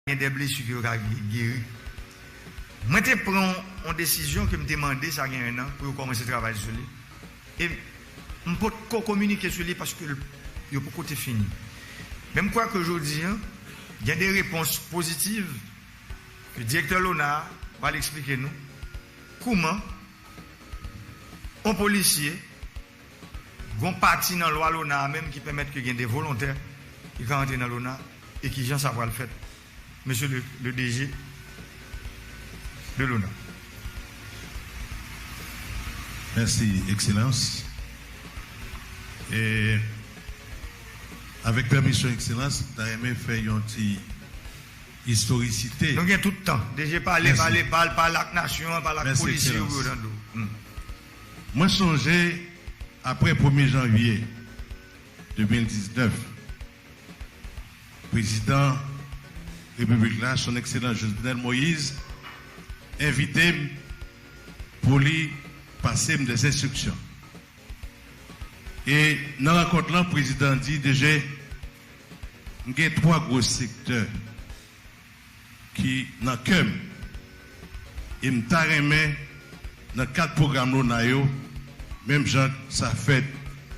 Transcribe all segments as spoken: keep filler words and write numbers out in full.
gen de blesi ke yo ka ge- geri. Mwen te pran yon desizyon ke m te mande sa gen enn an pou yo kòmanse travay sou li. E m potko kominike sou li paske l- yo poko te fini. Men m kwè ke jodi a, gen de repons pozitiv ke direktè lona a pral eksplike nou kouman yon polisye, gon pati nan lwa lona a menm ki pèmèt ke gen de volontè ki ka antre nan lona e ki jan sa pral fèt, mesye le, le D G de lona. Mèsi, Ekselans. E, avèk pèmisyon Ekselans, m ta renmen fè yon ti istorisite. Nou gen tout tan. D G pale, pale, pale, pale ak nasyon an, pale ak polisye yo pou yo tande w. Mwen sonje, apre premye janvye de mil diznèf, Prezidan Repiblik la, Son Ekselans Jovenel Moïse, envite m pou li pase m de enstriksyon. E nan rankont lan, prezidan di, D G, m gen twa gwo sektè ki nan kè m. E m ta renmen, nan kad pwogram lona yo, menm jan sa fèt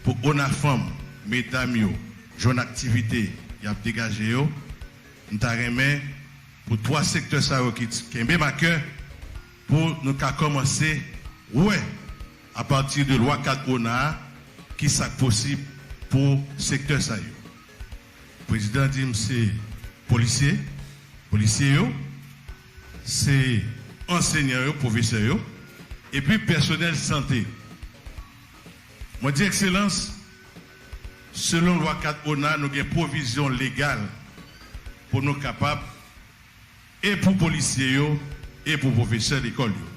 pou ONAFANM, medam yo jwenn aktivite y ap degaje yo, m ta renmen pou twa sektè sa yo ki kenbe m a kè, pou nou ka kòmanse wè apati de lwa kad ona a, ki sa k posib pou sektè sa yo. Prezidan di m se polisye, polisye yo, se ansenyan yo, pwofesè yo, epi pèsonèl sante. Mwen di, Ekselans, selon lwa kad ona, nou gen pwovizyon legal pou nou kapab e pou polisye yo e pou pwofesè lekòl yo.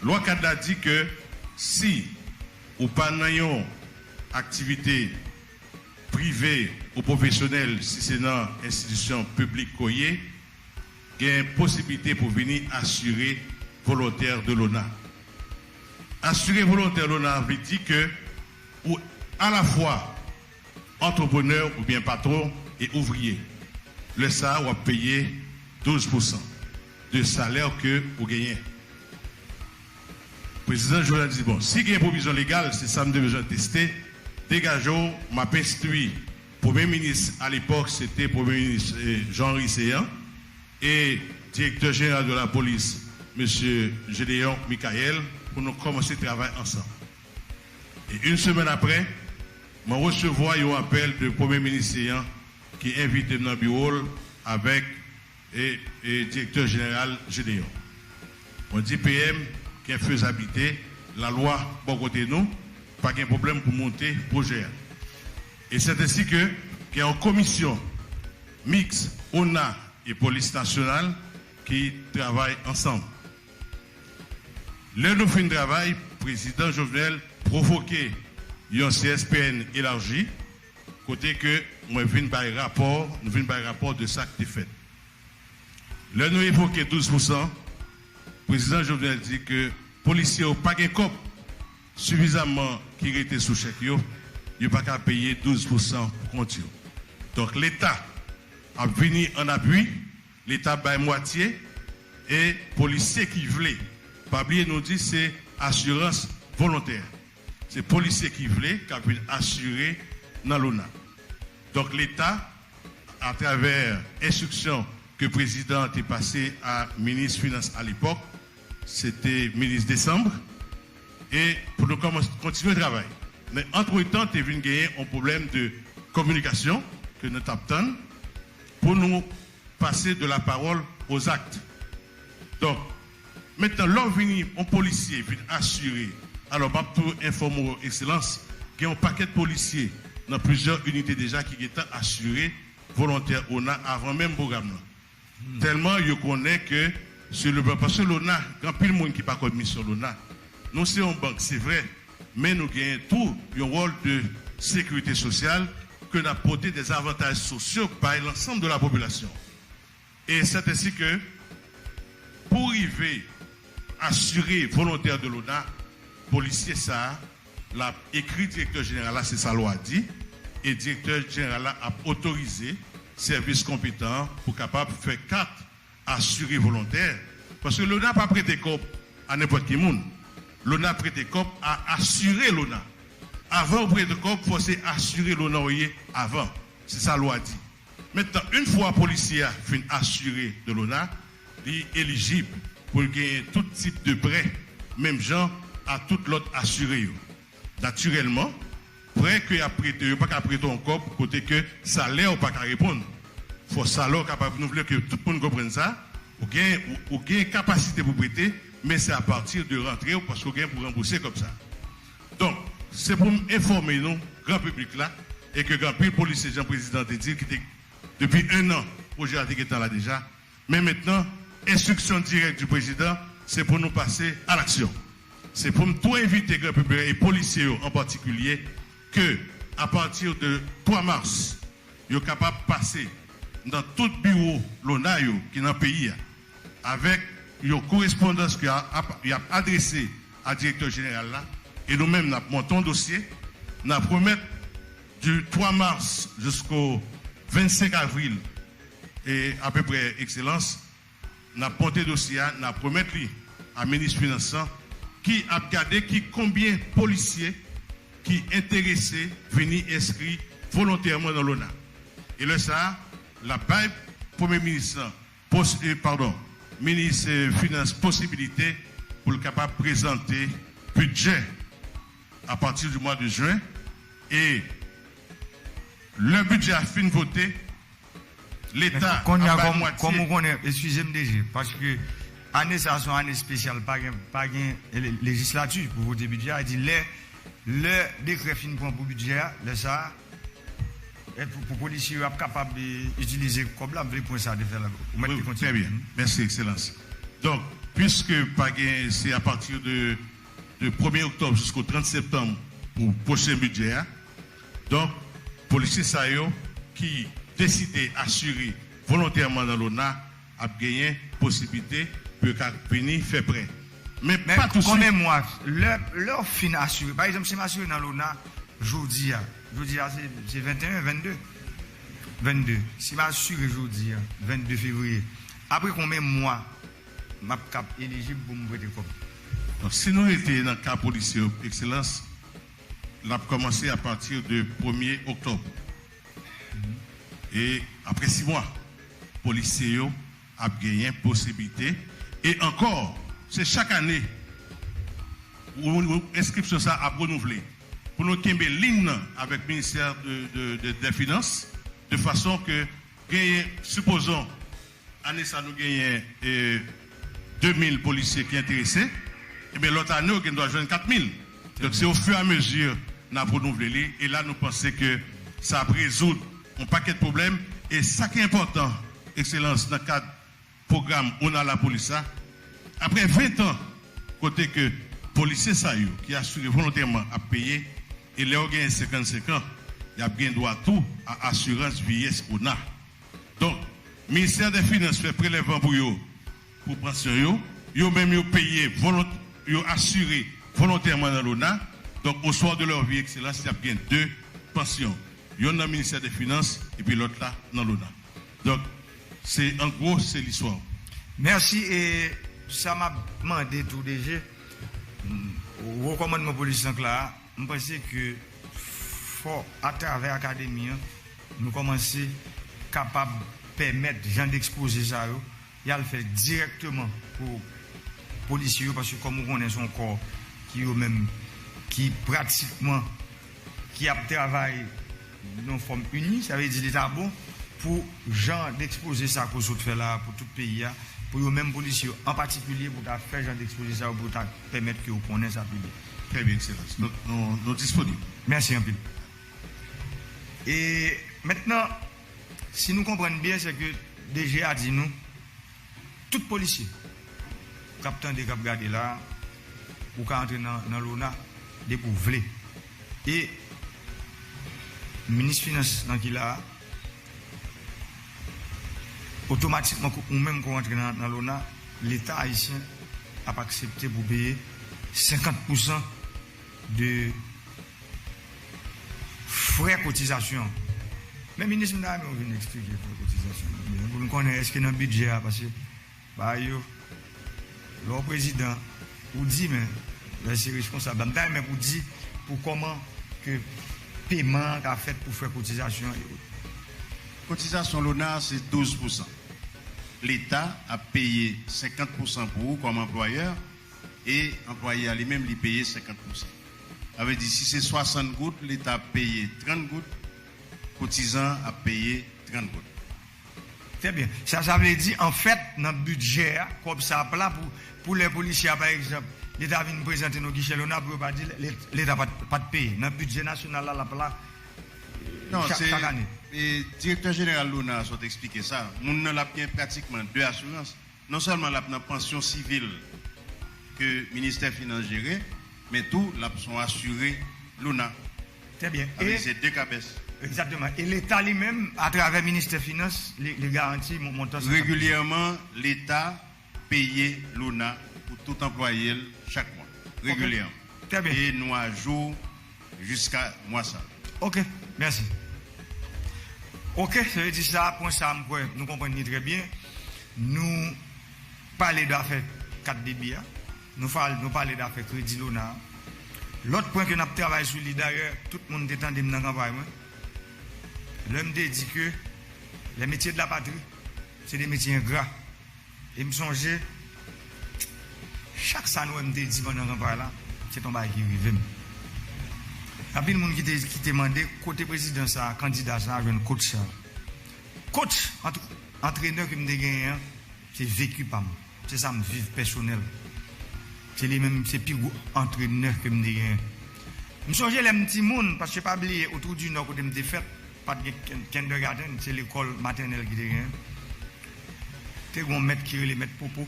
Lwa kad la di ke si ou pa nan yon aktivite prive ou pwofesyonèl, si se nan enstitisyon piblik ke w ye, gen posiblite pou vini asire volontè de lona. Asire volontè lona vle di ke ou alafwa antreprenè oubyen patwon e ouvriye. Lè sa a, w ap peye douz pousan de salè ke ou genyen. Prezidan Jovenel di, bon, si gen pwovizyon legal, se sa m te bezwen teste, degaje w, m ap enstwi Premye Minis alepòk, se te Premye Minis eh, Jean Henry Céant, e Direktè Jeneral de la Polis, Mesye Gédéon Michael, pou nou kòmanse travay ansanm. E yon semèn apre, mwen resevwa yon apèl de Premye Minis Céant ki envite m nan biwo l avèk e, e Direktè Jeneral Gédéon. Mwen di P M gen fezablite, lalwa bò kote nou, pa gen pwoblèm pou monte pwojè a. E sètensi ke gen yon komisyon miks ona e Polis Nasyonal ki travay ansanm. Lè nou fin travay, Prezidan Jovenel pwovoke yon C S P N elaji, kote ke mwen vin bay rapò, nou vin bay rapò de sa k te fèt. Lè nou evoke douz pousan, Prezidan Jovenel di ke polisye yo pa gen kòb sifizaman ki rete sou chèk yo, yo pa ka peye douz pousan pou kont yo. Donk, Leta ap vini an apui, Leta bay mwatye, e polisye ki vle, pa bliye nou di se asirans volontè. Se polisye ki vle k ap vin asire nan lona. Donk, Leta, atravè enstriksyon ke Prezidan an te pase a Minis Finans alepòk, se te Minis Desanm, e pou nou kòmanse kontinye travay. Men, antretan, te vin genyen yon pwoblèm de kominikasyon ke nou t ap tann pou nou pase de la parole aux actes. Donk, mentnan, lè w vini, yon polisye vin asire, alò, m ap tou enfòme w, Ekselans, gen yon pakèt polisye nan plizyè inite deja ki gentan asire volontè ona avan menm pwogram nan. Tèlman yo konnen ke sou le plan, paske lona, gen anpil moun ki pa konn misyon lona. Nou se yon bank, se vre, men nou genyen tou yon wòl de sekirite sosyal ke n ap pote de avantaj sosyo bay lansanm de la popilasyon. E sètensi ke pou rive asire volontè de lona, polisye sa a, l ap ekri direktè jeneral la, se sa lwa di, e direktè jeneral la ap otorize sèvis konpetan an pou kapab fè kat asire volontè. Paske lona pa prete kòb a nenpòt ki moun. Lona prete kòb a asire lona. Avan ou prete kòb, fò se asire lona ou ye avan. Se sa lwa di. Mentnan, yon fwa polisye a fin asire de lona, li elijib pou l genyen tout tip de prè, menm jan a tout lòt asire yo. Natirèlman, prè ke y ap prete yo pa ka prete yon kòb kote ke salè w pa ka reponn. Fò salè w kapab renouvle, ke tout moun konprann sa. Ou gen, ou, ou gen kapasite pou prete, men se apati de rantre w paske w gen pou ranbouse kòb sa. Donk, se pou m enfòme nou, gran piblik la, e ke gen anpil polisye, jan prezidan te di, ki te, depi en an, pwojè a te gentan la deja. Men mentnan, enstriksyon dirèk di prezidan, se pou nou pase a laksyon. Se pou m tou envite gran piblik e polisye yo an patikilye ke, apati de twa mas, yo kapab pase nan tout biwo lona yo ki nan peyi a, avèk yon korespondans ke a, a, y ap adrese a direktè jeneral la, e nou menm n ap monte yon dosye, n ap remèt du twa mas jisko vennsenk avril, e apeprè, Ekselans, n ap monte dosye a, n ap remèt li a minis finans lan, ki ap gade ki konbyen polisye ki enterese vini enskri volontèman nan lona. E lè sa a, l ap bay premye minis lan, pos-, eh, padon, minis, eh, finans posibilite pou l kapab prezante bidjè apati di mwa de jen. E lè bidjè a fin vote, Leta ap bay mwatye. Kòm ou konnen, eskize m, D G, paske ane sa a se yon ane espesyal, pa gen, pa gen le-, lejislati pou vote bidjè a. Di lè, lè dekrè fin pran pou bidjè a, lè sa a, e pou, pou polisye yo ap kapab, e, itilize kòb la, m vle pwen sa a te fè la. Ou mèt kontinye. Wi, trè byen. Mèsi, Ekselans. Donk, piske pa gen, se apati de, de premye oktòb jisko trant septanm pou pwochen bidjè a. Donk, polisye sa yo ki deside asire volontèman nan lona ap genyen posiblite pou yo ka vini fè prè. Men pa touswit. Konbyen mwa, lè, lè w fin asire, pa egzanp, si m asire nan lona jodi a, jodi a se, se venteyen, vennde, vennde, si m asire jodi a, vennde fevriye, apre konbyen mwa m ap kab elijib pou m prete kòb? Donk, si nou rete nan ka polisye yo, Ekselans, l ap kòmanse apati de premye oktòb. E apre sis mwa, polisye yo ap genyen posiblite. E ankò, se chak ane, ou, ou, enskripsyon sa ap renouvle. Pou nou kenbe liy nan avèk ministè de, de, de, dè finans, de fason ke genyen, sipozon, ane sa nou genyen, e, de mil polisye ki enterese, ebyen lòt ane ou gen dwa jwenn kat mil. Donk se ofiramezi n ap renouvle li, e la nou panse ke sa ap rezoud yon pakèt pwoblèm, e sa ki enpòtan, Ekselans, nan kad pwogram Ona Lapolis la, apre ven tan, kote ke polisye sa yo ki asire volontèman ap peye, e lè yo genyen senkannsenk an, y ap gen dwa tou a asirans vyeyès Ona. Donk, ministè dè finans fè prelèvman pou yo, pou pansyon yo, yo menm yo peye volont-, yo asire volontèman nan lona. Donk, au soir de leur vie, Ekselans, y ap gen de pansyon. Yonn nan ministè dè finans, epi lòt la nan lona. Donk, se, an gwo, se listwa. Mèsi, e sa m ap mande tou, D G, mm, wo kòmandman polis lan k la a, m panse ke fò, atravè akademi an, nou kòmanse kapab pèmèt jan de ekspoze sa yo, y al fè dirèkteman pou polisye yo, paske kòm ou konnen, se yon kò ki yo menm, ki pratikman, ki ap travay nan fòm ini, sa vle di li ta bon pou jan de ekspoze sa ke w sot fè la a pou tout peyi a, pou yo menm polisye yo an patikilye, pou ta fè jan de ekspoze sa yo, pou ta pèmèt ke yo konnen sa pi byen. Trè byen, Ekselans. Nou, nou, nou disponib. Mèsi anpil. E mentnan, si nou konprann byen, se ke D G a di nou, tout polisye k ap tande, k ap gade la, ou ka antre nan, nan lona depi w vle. E minis finans lan ki la a, otomatikman, ou menm, kou w antre nan, nan lona, Leta ayisyen ap aksepte pou peye senkant pousan de frè kotizasyon an. Men minis, m ta renmen w vin eksplike pou kotizasyon yo, pou n konnen èske nan bidjè a, paske bagay yo, lè w prezidan, ou di, men lè se responsab la, m ta renmen pou w di pou kòman ke peman an ka fèt pou frè kotizasyon an e tout. Kotizasyon lona se douz pousan. Leta ap peye senkant pousan pou ou kòm anplwayè, e anplwaye a li menm, li peye senkant pousan. Sa vle di, si se swasant goud, Leta ap peye trant goud, kotizan an ap peye trant goud. Trè byen. Sa, sa vle di, anfèt, nan bidjè a, kòb sa ap la pou, pou lè polisye a, pa egzanp, Leta vin prezante nan gichè lona pou yo pa di Leta pa t, pa t peye. Nan bidjè nasyonal la, l ap la. Non, chak, se, chak ane. E, direktè jeneral lona a sot eksplike sa. Moun nan l ap gen pratikman de asirans. Non sèlman l ap nan pansyon sivil ke ministè finans jere, men tou l ap son asire lona. Trè byen. Sa vle di se de kabès. Egzakteman. E Leta li menm, atravè ministè finans, li, li garanti mon-, montan sa. Regilyèman, Leta peye lona pou tout anplwaye l chak mwa. Ok. Regilyèman. Trè byen. E nou ajou jiska mwa sa. Ok, mèsi. Ok, sa vle di sa, pwen sa, m kwè nou konprann li trè byen. Nou pale de afè kat debi a. Nou fal-, nou pale de afè kredi lona a. Lòt pwen ke n ap travay sou li, dayè, tout moun te tande m nan kanpay mwen. Lè m te di ke les métiers de la patrie, se de metye engra. E m sonje, chak sa nou wè m te di pandan kanpay la, se t on bagay ki rive m. Anpil moun ki te, ki te mande kote prezidan sa, kandida sa, jwenn coach sa. Coach, ant-, antrenè ke m te genyen an, se veki pa m. Se sa m viv pèsonèl. Se li menm, se pi gwo antrenè ke m te genyen. M sonje lè m timoun, paske pa bliye, Otwou di Nò kote m te fèt, pa t gen kin-, kindergarten, se lekòl matènèl ki te genyen. Te gen yon mèt ki rele mèt Popo.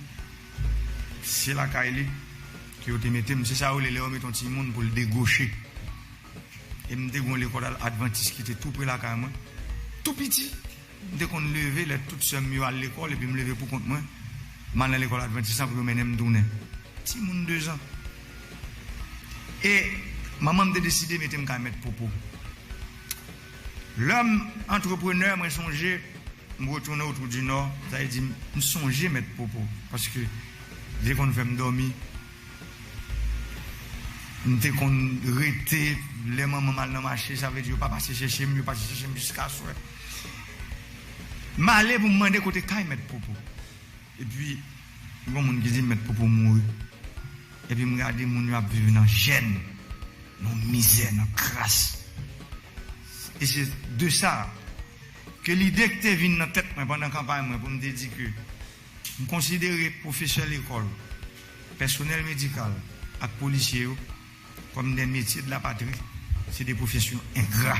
Se lakay li ke yo te mete m. Se sa yo rele lè yo mete yon timoun pou l degwoche. E m te gen yon lekòl advantis ki te tou pre lakay mwen. Tou piti, m te konn leve lè tout sè m yo al lekòl epi m leve pou kont mwen. M al nan lekòl advantis lan pou yo mennen m tounen. Timoun dezan. E manman m te deside mete m kay mèt Popo. Lè m antreprenè, mwen sonje, m retounen Otwou di Nò, sa vle di m sonje mèt Popo, paske li te konn fè m dòmi. M te konn rete, lè manman m al nan mache, sa vle di yo pa pase chèche m, yo pase chèche m jiska swè. M ale pou m mande kote kay mèt Popo. Epi, yon moun ki di m mèt Popo mouri. Epi m gade moun yo ap viv nan jèn, nan mizè, nan kras. E se de sa ke lide ki te vin nan tèt mwen pandan kanpay mwen pou m te di ke m konsidere pwofesè lekòl, pèsonèl medikal ak polisye yo kòm des métiers de la patrie, se de pwofesyon engra.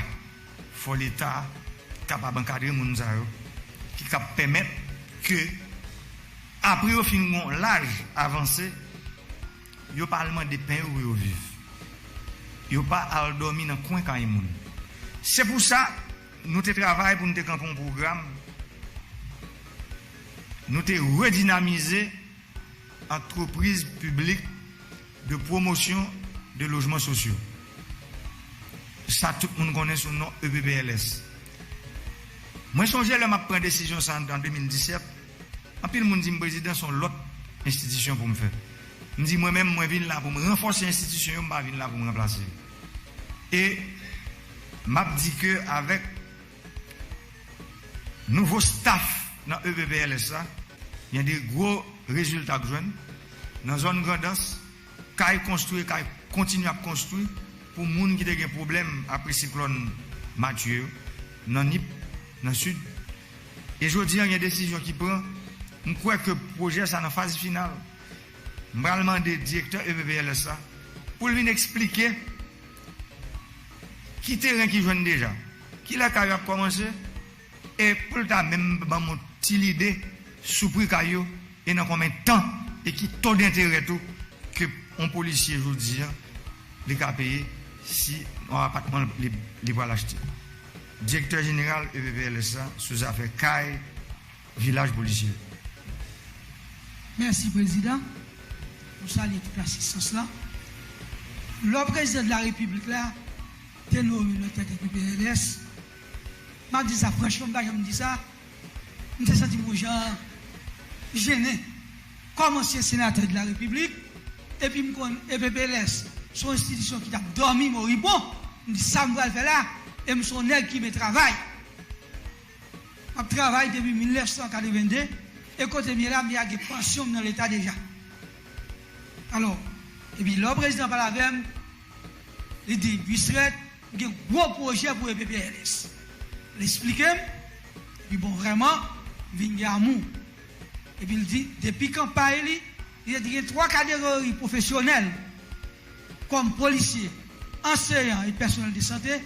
Fò Leta kapab ankadre moun sa yo, ki kab pèmèt ke, apre yo fin gen yon laj avanse, yo pa al mande pen yo pou yo viv. Yo pa al dòmi nan kwen kay moun. Se pou sa, nou te travay pou nou te kanpe yon pwogram, nou te redinamize Entreprise Publique de Promotion de Logements Sociaux. Sa tout moun konnen sou non E P P L S. Mwen sonje lè m ap pran desizyon sa an de mil disèt, anpil moun di m, "Prezidan, se yon lòt enstitisyon pou m fè." M di, "Mwen menm, mwen vin la pou m ranfòse enstitisyon yo, m pa vin la pou m ranplase yo." E m ap di ke avèk nouvo staff nan E P P L S la, gen de gwo rezilta k jwenn nan zòn Grandans, kay konstwi, kay kontinye ap konstwi pou moun ki te gen pwoblèm apre siklòn Matye yo, nan Nip, nan Sid. E jodi a, gen desizyon ki pran. M kwè ke pwojè sa nan faz final. M pral mande direktè E P P L S la pou l vin eksplike ki teren ki jwenn deja, kilè kay yo ap kòmanse, e pou l ta menm ban m yon ti lide sou pri kay yo, e nan konbyen tan, e ki to denterè tou ke yon polisye jodi a li ka peye si yon apatman li, li pral achte. Direktè jeneral E P P L S la sou zafè kay, vilaj polisye. Mèsi, Prezidan. Nou salye tout asistans lan. Lè Prezidan de la Repiblik la te nome nan tèt E P P L S, M ap di sa franchman, m pa janm di sa. M te santi m yon jan jennen. Kòm ansyen senatè de la Repiblik, epi m konn E P P L S se yon enstitisyon ki t ap dòmi moribon, m di sa m pral fè la, e m se yon nèg ki renmen travay. M ap travay depi mil nèf san katrevenn de, e kote m ye la, m ya gen pansyon m nan Leta deja. Alò, epi lè prezidan pale avè m, li di, Bustrèt, m gen gwo pwojè pou E P P L S. Li esplike m, epi bon, vrèman, m vin gen amou. Epi li di, depi kanpay li, li te di gen twa kategori pwofesyonèl, kòm polisye, anseyan e pèsonèl de sante,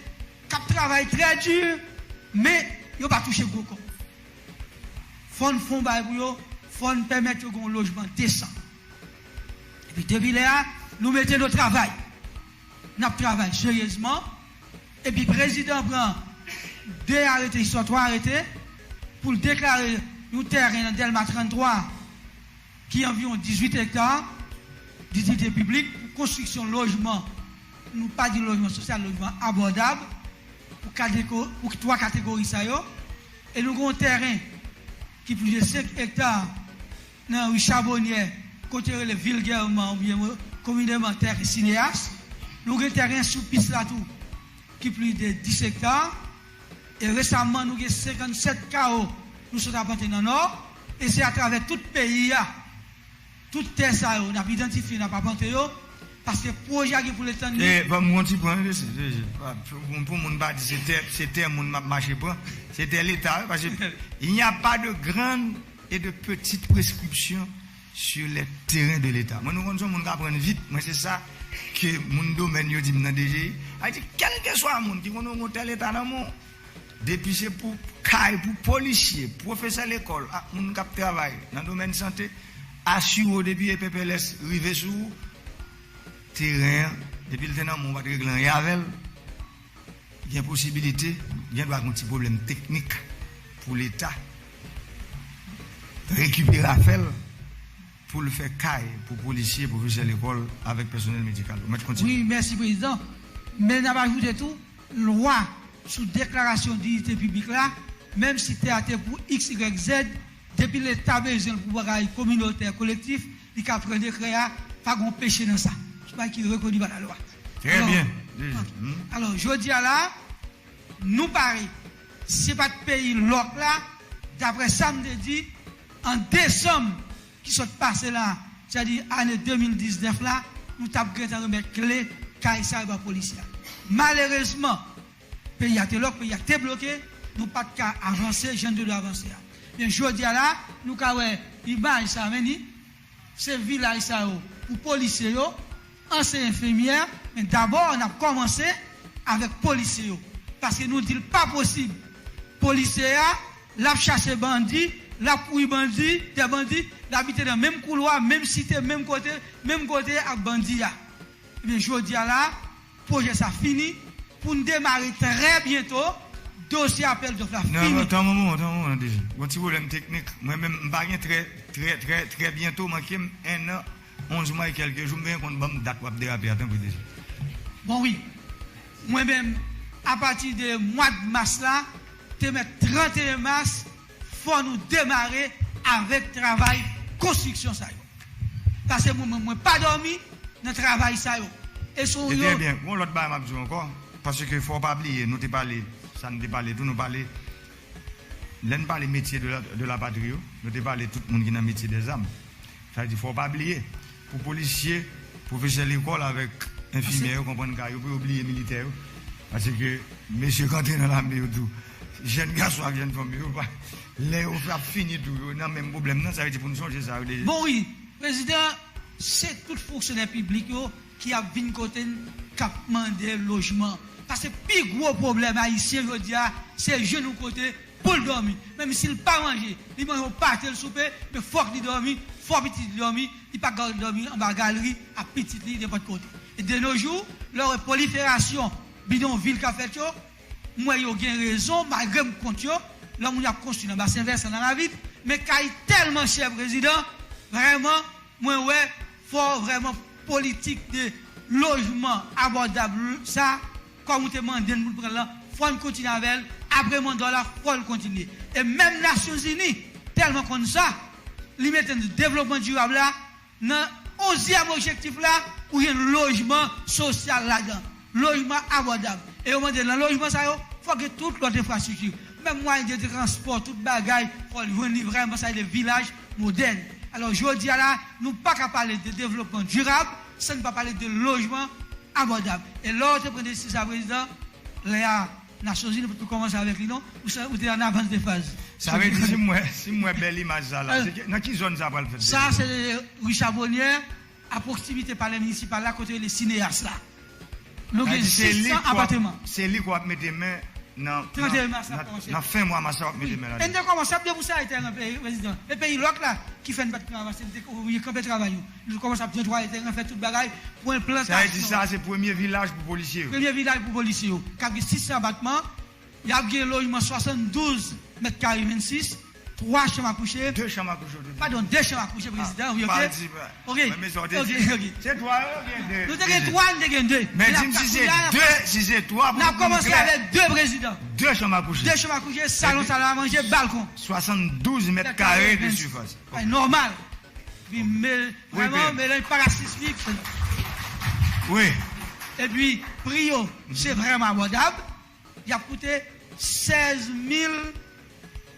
k ap travay trè di, men yo pa touche gwo kòb. Fò n fè yon bagay pou yo, fò n pèmèt yo gen yon lojman desan. Epi depi lè a, nou mete nou travay. N ap travay seryezman. Epi prezidan pran de arete, swa twa arete, pou l deklare yon tèren nan Dèlma tranntwa, ki anviwon dizuit ekta, ditilite piblik pou konstriksyon lojman. Nou pa di lojman sosyal, lojman abòdab pou katego-, pou twa kategori sa yo. E nou gen yon tèren ki plis de senk ekta nan ri Chabonyè, kote yo rele vilgèman oubyen komineman tèren Sineyas. Nou gen tèren sou pis la tou ki plis de dis ekta. E resaman, nou gen senkannsèt kawo nou sot apante nan Nò, e se atravè tout peyi a. Tout tè sa yo, n ap idantifye, n ap apante yo, paske pwojè a gen pou l etann li. E, ban m yon ti pwen, mesye, mesye. Pou, pou moun pa di se tè, se tè moun m ap mache pran, se tè Leta, wi, paske il n'y a pas de grande et de petite prescription sur les terrains de l'État. Mwen, nou konn se yon moun k aprann vit. Mwen, se sa ke moun domèn yo di m nan D G I. A di, kèlkeswa moun ki konn yon tèl eta nan men w, depi se pou kay, pou polisye, pwofesè lekòl ak moun k ap travay nan domèn sante, asire w depi E P P L S rive sou ou, teren an, depi l te nan men w, ou pa t regle anyen avè l. Gen posibilite, gen dwa gen yon ti pwoblèm teknik pou Leta rekipere afè l pou l fè kay pou polisye, pwofesè lekòl avèk pèsonèl medikal. Ou mèt kontinye. Wi, mèsi, Prezidan. Men n ap ajoute tou, lwa sou deklarasyon diyite piblik la, menm si tè a te pou X, Y, Z, depi Leta bezwen l pou bagay kominotè, kolektif, li ka pran dekrè a, pa gen peche nan sa. Se yon bagay ki rekoni pa lalwa. Trè byen. Alò, jodi a la, nou pare. Si se pa t peyi lòk la, daprè sa m te di, an desanm ki sot pase la, sètadi ane de mil diznèf la, nou t ap gentan remèt kle kay sa yo ba polisye a. Malerezman, peyi a te lòk, peyi a te bloke, nou pa t ka avanse jan n te dwe avanse a. Men jodi a la, nou ka wè imaj sa a, men ni, se vilaj sa yo pou polisye yo, ansyen enfimyè, men dabò n ap kòmanse avèk polisye yo. Paske nou di l pa posib. Polisye a, l ap chache bandi, l ap kouri bandi, dè bandi, l abite nan menm koulwa, menm site, menm kote, menm kote ak bandi a. Ebyen, jodi a la, pwojè sa fini, pou n demare trè byento, dosye apèl dòf la fini. Non, non, tann yon moman, tann yon moman, D G. Gon ti pwoblèm teknik. Mwen menm, m pa gen trè, trè, trè, trè byento, manke m en an, onz mwa e kèlke jou, m bezwen konn ban m dat w ap derape a, tanpri, D G. Bon, wi. Mwen menm, apati de mwa d mas la, te mèt tranteyen mas, fò nou demare avèk travay konstriksyon sa yo. Paske mwen, mwen, mwen pa dòmi nan travay sa yo. E se yon... E trè byen, gon lòt bagay m ap di w ankò, paske fò w pa bliye, nou te pale, sa n te pale tou, nou pale, lè n pale metye de la, de la patri yo, nou te pale tout moun ki nan metye dèzam. Sa vle di, fò w pa bliye, pou polisye, pwofesè lekòl avèk enfimyè yo konprann ka yo, pou yo bliye militè yo. Paske mesye k antre nan lame yo tou, jèn gason ak jèn fanm yo, yo pa, lè yo ap fini tou, yo nan menm pwoblèm nan, sa vle di pou n sonje sa yo deja. Bon, wi, prezidan, se tout fonksyonè piblik yo ki ap vin kote n, k ap mande lojman. Paske pi gwo pwoblèm ayisyen jodi a, se jwenn yon kote pou l dòmi. Menm si l pa manje, li manje yon pate, l soupe, men fòk li dòmi, fò pitit li dòmi, li pa ka dòmi anba galri ak pitit li nenpòt kote. E de nos jours, lè w wè pwoliferasyon bidonvil k ap fèt yo, m wè yo gen rezon, malgre m kont yo, lè moun y ap konstwi nan Basen Vèsan, nan Lavit, men kay tèlman chè, prezidan, vrèman, mwen wè, fò vrèman politik de lojman abòdab sa, kòm ou te mande n pou n pran l lan, fò n kontinye avè l, Apre manda w la, fò l kontinye. E menm Nasyonzini tèlman konn sa, li mete devlopman dirab la nan onzyèm objektif la, pou jwenn lojman sosyal ladan, lojman abòdab. E yo mande nan lojman sa yo, fò gen tout lòt enfrastrikti, menm mwayen de transpò, tout bagay, fò l jwenn li vrèman, sa vle di vilaj modèn. Alò, jodi a la, nou pa ka pale de devlopman dirab san n pa pale de lojman abòdab. E lè w te pran desizyon sa, prezidan, lè a, Nasyonzini pou tou kòmanse avèk li, non? Ou sa, ou te an avans de faz. Sa vle di, si m wè, si m wè bèl imaj sa la, se ki, nan ki zòn sa pral fèt? Sa se ri Chabonyè, a pwoksimite palè minisipal la, kote yo rele Cinéas la. Nou gen sis san apateman. Se li k w ap mete men nan, nan, nan fen mwa mas la, w ap mete men ladan. E n te kòmanse ap debouse ay tèren, peyi, prezidan. E peyi lòt la, ki fè n pa t pran avanse, n te oblije kanpe travay yo. Nou kòmanse ap netwaye teren, fè tout bagay pou enplantasyon. Sa vle di sa, se premye vilaj pou polisye yo. Premye vilaj pou polisye yo. K ap gen sis san abatman, y ap gen lojman swasanndouz mèt kare vennsis, twa chanm a kouche. De chanm a kouche, w te di. Padon, de chanm a kouche, prezidan, wi, ok. Pa di, pa. Ok. Mwen, men sa w te di. Ok, ok. Se twa yo oubyen de? Nou te gen twa, nou te gen de. Men di m si se de, si se twa pou n klè. N ap kòmanse avèk de, prezidan. De chanm a kouche. De chanm a kouche, salon, sal a manje, balkon. Swasanndouz mèt kare de sifas. Ay, nòmal. Wi, men, vrèman, melanj parasismik. Wi. Epi, pri yo, se vrèman abòdab. Y ap koute sèz mil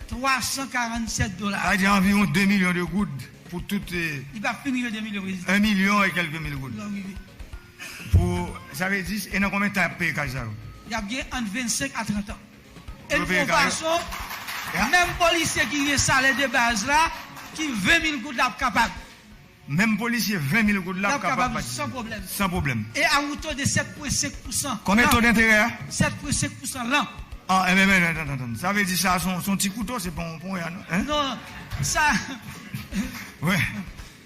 twa san karannsèt dola. Sa vle di anviwon de milyon de goud pou tout, eh, li p ap fin rive de milyon, prezidan. Un million et quelques mille goud. Li p ap rive. Pou, sa vle di, e nan konbyen tan y ap peye kay sa yo? Y ap gen ant vennsenk a trant an. E n fè yon fason, menm polisye ki gen salè de baz la, ki ven mil goud la, ap kapab. Menm polisye ven mil goud la, ap kapab patisipe san pwoblèm. San pwoblèm. E a yon to de sèt pwen senk pousan. Konbyen to denterè a? Sèt pwen senk pousan lan. Ah, enben, enben, tann, tann, tann. Sa vle di sa, se yon, se yon ti kouto, se pa yon ponyè, non? Hein? Non, sa. Wi.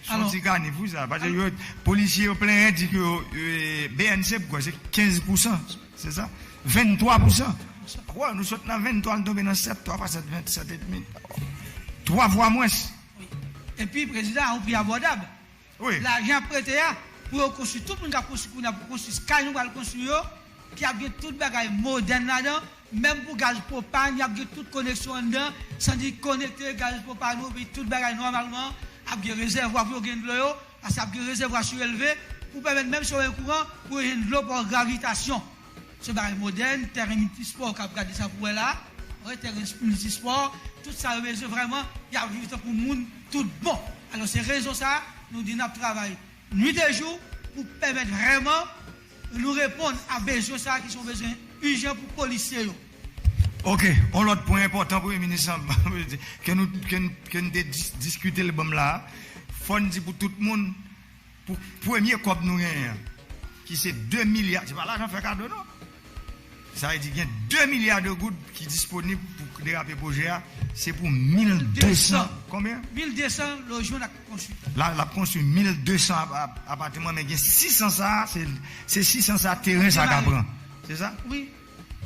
Se yon ti kanif, wi, sa. Paske yo, polisye yo plenyen, di ke yo, eh, B N C, pou kwè, se kenz pousan. Se sa? Venntwa pousan. Wè, nou sot nan venntwa, nou tonbe nan sèt, twa fwa sèt, vennsèt edmi. Twa fwa mwens. Wi. Epi, prezidan, a yon pri abòdab. Wi. Lajan ap prete a, pou yo konstwi, tout moun k ap konstwi kounye a, pou konstwi kay nou pral konstwi yo, ki ap gen tout bagay modèn ladan, menm pou gaz pwopàn, y ap gen tout koneksyon anndan, sa vle di konekte gaz pwopàn ou, epi tout bagay nòmalman, ap gen rezèvwa pou yo gen dlo yo, paske ap gen rezèvwa sirelve, pou pèmèt menm si yo gen kouran, pou yo jwenn dlo pa gravitasyon. Se bagay modèn, tèren miltispò, k ap gade sa pou wè la. Wi, tèren miltispò, tout sa yo bezwen vrèman, y ap viv tankou moun tout bon. Alò, se rezon sa, nou di n ap travay nwit e jou pou pèmèt vrèman nou reponn a bezwen sa ki se yon bezwen ijan pou polisye yo. Ok, yon lòt pwen enpòtan, Premye Minis lan, ke nou, ke n, ke n te dis-, diskite l ban m la, fò n di pou tout moun, pou premye kòb nou genyen an, ki se de milya, se pa lajan fè kado, non. Sa vle di gen de milya de goud ki disponib pou derape pwojè a, se pou mil de san. Konbyen? Mil de san lojman n ap konstwi. La, l ap konstwi mil de san ap-, ap-, apatman, men gen sis san sa, se, se sis san sa teren sa ka pran. Se sa? Wi.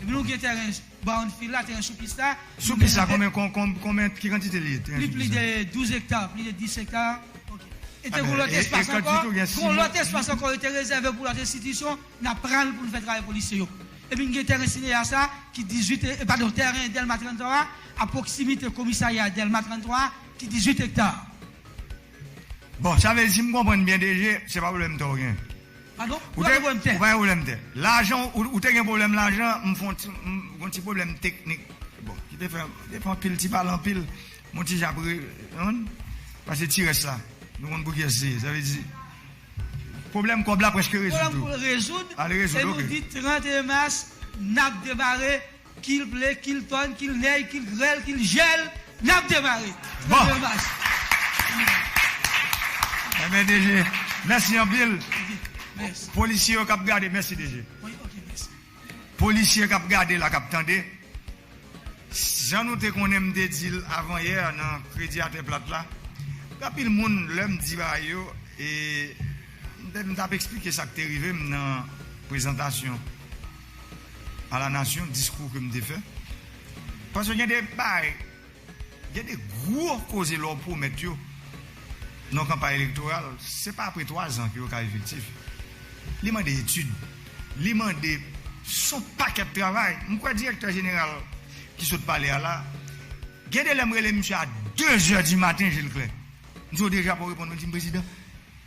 Epi nou gen teren brownfield la, teren sou pis la. Sou pis la, konbyen, kon-, kon-, konbyen, ki kantite li ye? Li plis de douz ekta, plis de dis ekta. Ok. E te gen lòt espas ankò, gen lòt espas ankò, yo te rezève pou lòt enstitisyon, n ap pran l pou n fè travay polisye yo. Epi n gen teren Cinéas la, ki dizuit, e, padon, teren Dèlma tranntwa a, a pwoksimite komisarya Dèlma tranntwa a, ki dizuit ekta. Bon, sa vle di, si m konprann byen, D G, se pa pwoblèm tè w gen. Padon? Ou te, ou pa gen pwoblèm tè. Lajan, ou, ou te gen pwoblèm lajan, m fè yon ti, m, yon ti pwoblèm teknik. Bon, ki te fè, te fè anpil ti pale anpil, m ti jan ap re-, konprann? Pase ti rès la. Nou konn pou kiyès se ye. Sa vle di, pwoblèm kòb la prèske rezoud tou. Pwoblèm rezoud. Al rezoud, e nou di tranteyen mas, n ap demare. Kil ple, kil tòn, kil nèy, kil grèl, kil jèl, n ap demare. Bon. Trannde mas. Enben, D G, mèsi anpil. Ok, mèsi. Polisye yo k ap gade, mèsi, D G. Wi, ok, mèsi. Polisye k ap gade la, k ap tande, jan nou te konnen, m te di l avanyè nan Kredi Atè Plat la, gen anpil moun, lè m di bagay yo, e m te, m t ap eksplike sa k te rive m nan prezantasyon a la nasyon, diskou ke m te fè. Paske gen de bagay, gen de gwo koze lè w pwomèt yo nan kanpay elektoral, se pa apre twa zan ke yo ka efektif. Li mande etid, li mande s on pakèt travay. M kwè direktè jeneral ki sot pale a la, gen de lè m rele misye a de zè di maten, je l klè. M di w deja pa w reponn mwen, di m, "Prezidan,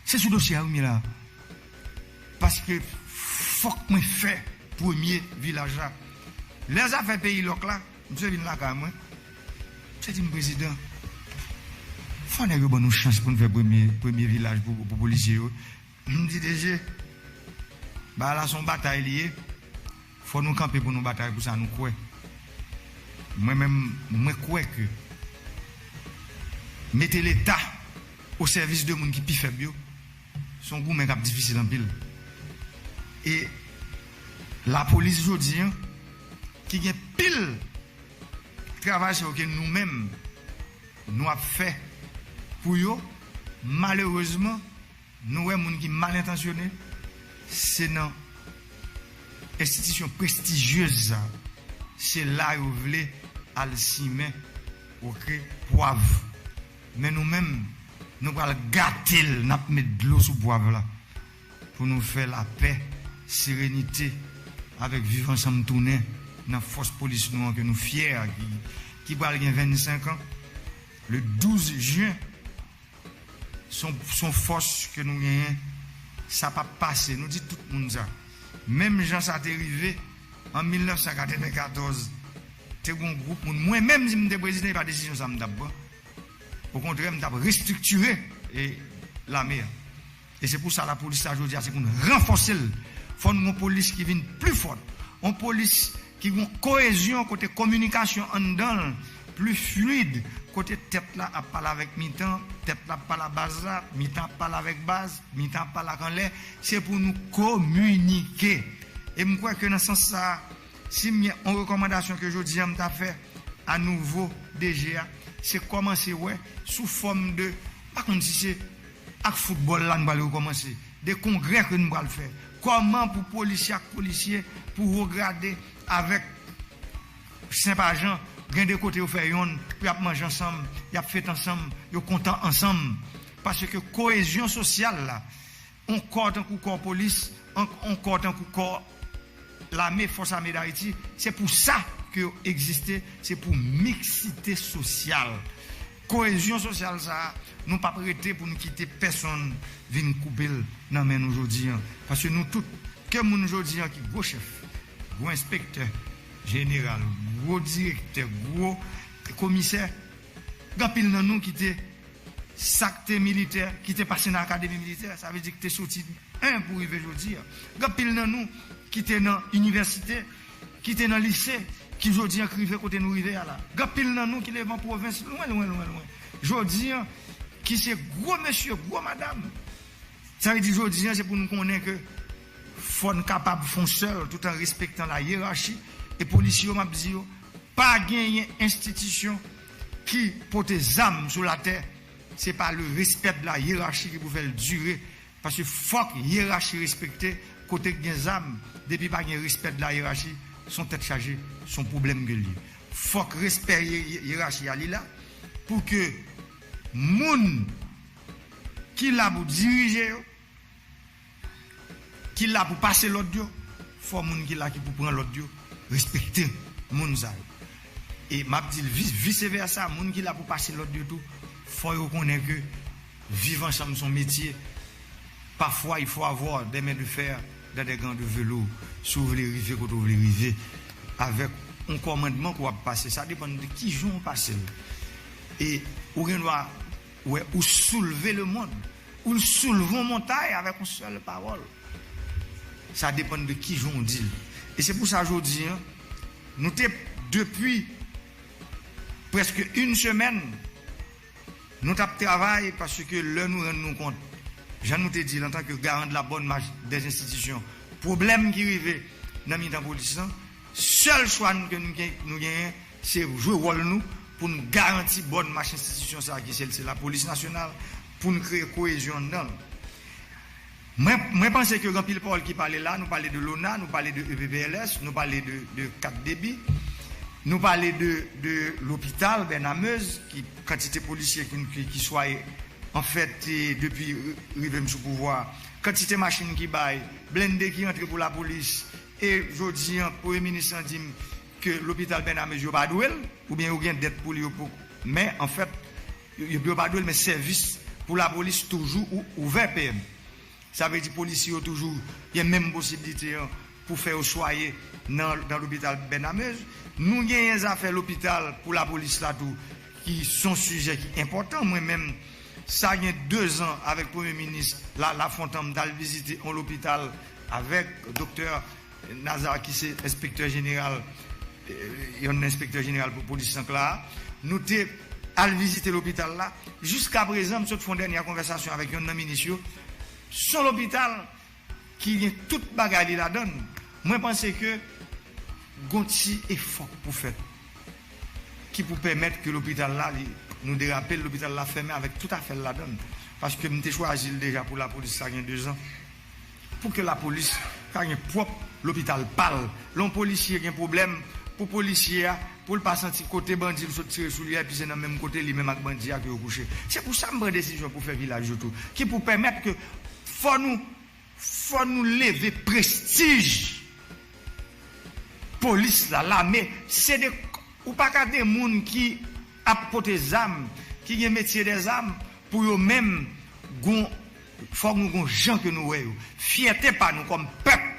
se sou dosye a wi m ye la." Paske fòk mwen fè premye vilaj la. Lè zafè peyi lòk la, misye vin lakay mwen. Misye di m, "Prezidan, fò nèg yo ban nou chans pou n fè premye, premye vilaj pou, pou polisye yo." M di, "D G, bagay la se yon batay li ye. Fò nou kanpe pou nou batay pou sa nou kwè." Mwen menm, mwen kwè ke mete Leta o sèvis de moun ki pi fèb yo, se yon goumen k ap difisil anpil. E lapolis jodi an, ki gen pil travay sa yo ke nou menm, nou ap fè pou yo, malerezman, nou wè moun ki mal entansyone, se nan enstitisyon prestijyez sa, se la yo vle al simen, oke, pwav. Men nou menm, nou pral gate l, n ap met dlo sou pwav la. Pou nou fè lapè, serenite, avèk viv ansanm tounen nan fòs polis nou an ke nou fyè, ki, ki pral gen vennsenk an. Le douz jen, se yon, se yon fòs ke nou genyen, sa p ap pase. Nou di tout moun sa. Menm jan sa te rive an mil nèf san katrevenkatòz, te gen yon gwoup moun, mwen menm, si m te prezidan, e pa desizyon sa m t ap pran. Okontrè, m t ap restriktire, e, lame a. E se pou sa lapolis la jodi a, se pou n ranfòse l. Fò n gen yon polis ki vin pli fòt. Yon polis ki gen yon koyezyon kote kominikasyon anndan l pli fluid, kote tèt la ap pale avèk mitan, tèt la ap pale a baz la, mitan ap pale avèk baz, mitan ap pale ak anlè. Se pou nou kominike. E m kwè ke nan sans sa a, si m gen yon rekòmandasyon ke jodi a m ta fè a nouvo D G a, se kòmanse wè sou fòm de, m pa konn si se ak foutbòl la n pral rekòmanse, de kongrè ke n pral fè. Kòman pou polisye ak polisye, pou wo grade avèk senp ajan, gen de kote yo fè yonn, pou y ap manje ansanm, y ap fete ansanm, yo kontan ansanm. Paske koyezyon sosyal la, yon kò tankou kò polis, yon, yon kò tankou kò lame, Fòs Ame Dayiti, se pou sa ke yo egziste, se pou miksite sosyal. Koyezyon sosyal sa a, nou p ap rete pou nou kite pèsonn vin koupe l nan men nou jodi an. Paske nou tout, ke moun jodi an ki gwo chèf, gwo enspektè jeneral, gwo direktè, gwo komisè, gen anpil nan nou ki te sa k te militè, ki te pase nan akademi militè, sa vle di ki te soti en pou rive jodi a. Gen anpil nan nou ki te nan inivèsite, ki te nan lise, ki jodi an k rive kote nou rive a la. Gen anpil nan nou ki leve an pwovens lwen, lwen, lwen, lwen. Jodi an, ki se gwo mesye, gwo madanm. Sa vle di jodi an, se pou nou konnen ke fò n kapab fè yon sèl, tout an respektan la yerachi. E polisye yo, m ap di yo, pa genyen enstitisyon ki pote zam sou latè, se pa le respè de la yerachi ki pou fè l dire. Paske fòk yerachi respekte, kote k gen zam, depi pa gen respè de la yerachi, se yon tèt chaje, se yon pwoblèm ke l ye. Fòk respè ye-, ye-, yerachi a li la, pou ke moun ki la pou dirije yo, ki la pou pase lòd yo, fò moun ki la ki pou pran lòd yo respekte moun sa yo. E m ap di l vis, vise vèsa, moun ki la pou pase lòd yo tou, fò yo konnen ke viv ansanm se yon metye. Parfois, il faut avoir des mains de fer dans des gants de velours. Si w vle rive kote w vle rive, avèk yon kòmandman ke w ap pase, sa depann de kijan w pase l. E ou gen dwa wè ou soulve lemonn, ou soulve yon montay avèk yon sèl pawòl. Sa depann de kijan w di l. E se pou sa jodi an, nou te, depi prèske yon semèn, nou t ap travay paske lè nou rann nou kont, jan nou te di l, antanke garan de la bòn mach dè enstitisyon, pwoblèm ki rive nan mitan polis lan, sèl chwa nou, ke nou gen, nou genyen, se jwe wòl nou pou n garanti bòn mach enstitisyon sa a ki se, se lapolis nasyonal, pou n kreye koyezyon anndan l. Mwen, mwen panse ke gen anpil pawòl ki pale la, nou pale de lona, nou pale de E P P L S, nou pale de, de kat debi, nou pale de, de lopital Bènamez, ki kantite polisye ki, ki, ki swaye, anfèt, e, depi rive m sou pouvwa, kantite machin ki bay, blende ki rantre pou lapolis, e jodi an, premye minis lan di m ke lopital Bènamez yo pa dwe l, oubyen yo gen dèt pou li, yo pou, men anfèt, yo, yo, yo pa dwe l, men sèvis pou lapolis toujou ou, ouvè, P M. Sa vle di polisye yo toujou gen menm posiblite an pou fè yo swaye nan, nan lopital Bènamez. Nou genyen zafè lopital pou lapolis la tou, ki se yon sijè ki enpòtan. Mwen menm, sa gen dezan avèk Premye Minis la, Lafontan, m t al vizite yon lopital avèk Doktè Nazar ki se enspektè jeneral, eh, yonn nan enspektè jeneral pou polis Sankla a. Nou te al vizite lopital la. Jiska prezan, m sot fè yon dènye konvèsasyon avèk yonn nan minis yo. Se yon lopital ki gen tout bagay li ladan l. Mwen panse ke gon ti efò k pou fèt, ki pou pèmèt ke lopital la, li, nou derape l, lopital la fèmen avèk tout afè l ladan l. Paske m te chwazi l deja pou lapolis, sa gen dezan. Pou ke lapolis ka gen pwòp lopital pa l. Lè yon polisye gen pwoblèm, pou polisye a, pou l pa santi kote bandi l sot tire sou li a, epi se nan menm kote li menm ak bandi a ke yo kouche. Se pou sa m pran desizyon pou fè vilaj yo tou, ki pou pèmèt ke fò nou, fò nou leve prestij polis la, lame. Se de, ou pa ka de moun ki ap pote zam, ki gen metye dè zam, pou yo menm, gon, fòk nou gon jan ke nou wè yo. Fyète pa nou kòm pèp,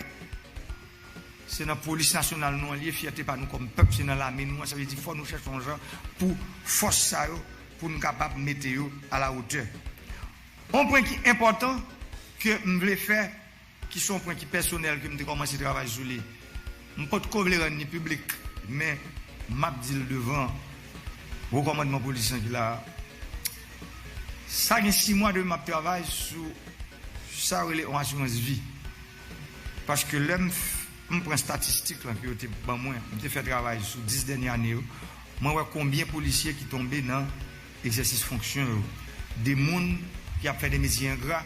se nan polis nasyonal nou an l ye, fyète pa nou kòm pèp, se nan lame nou an, sa vle di fò nou chèche yon jan pou fòs sa yo, pou nou kapab mete yo a la wotè. Yon pwen ki enpòtan ke m vle fè, ki se yon pwen ki pèsonèl ke m te kòmanse travay sou li. M potko vle rann li piblik, men m ap di l devan wo kòmandman polis lan ki la a. Sa gen sis mwa depi m ap travay sou sa yo rele yon asirans vi. Paske lè m f-, m pran estatistik lan ke yo te ban mwen, m te fè travay sou dis dènye ane yo, mwen wè konbyen polisye ki tonbe nan egzèsis fonksyon yo. De moun ki ap fè de metye engra,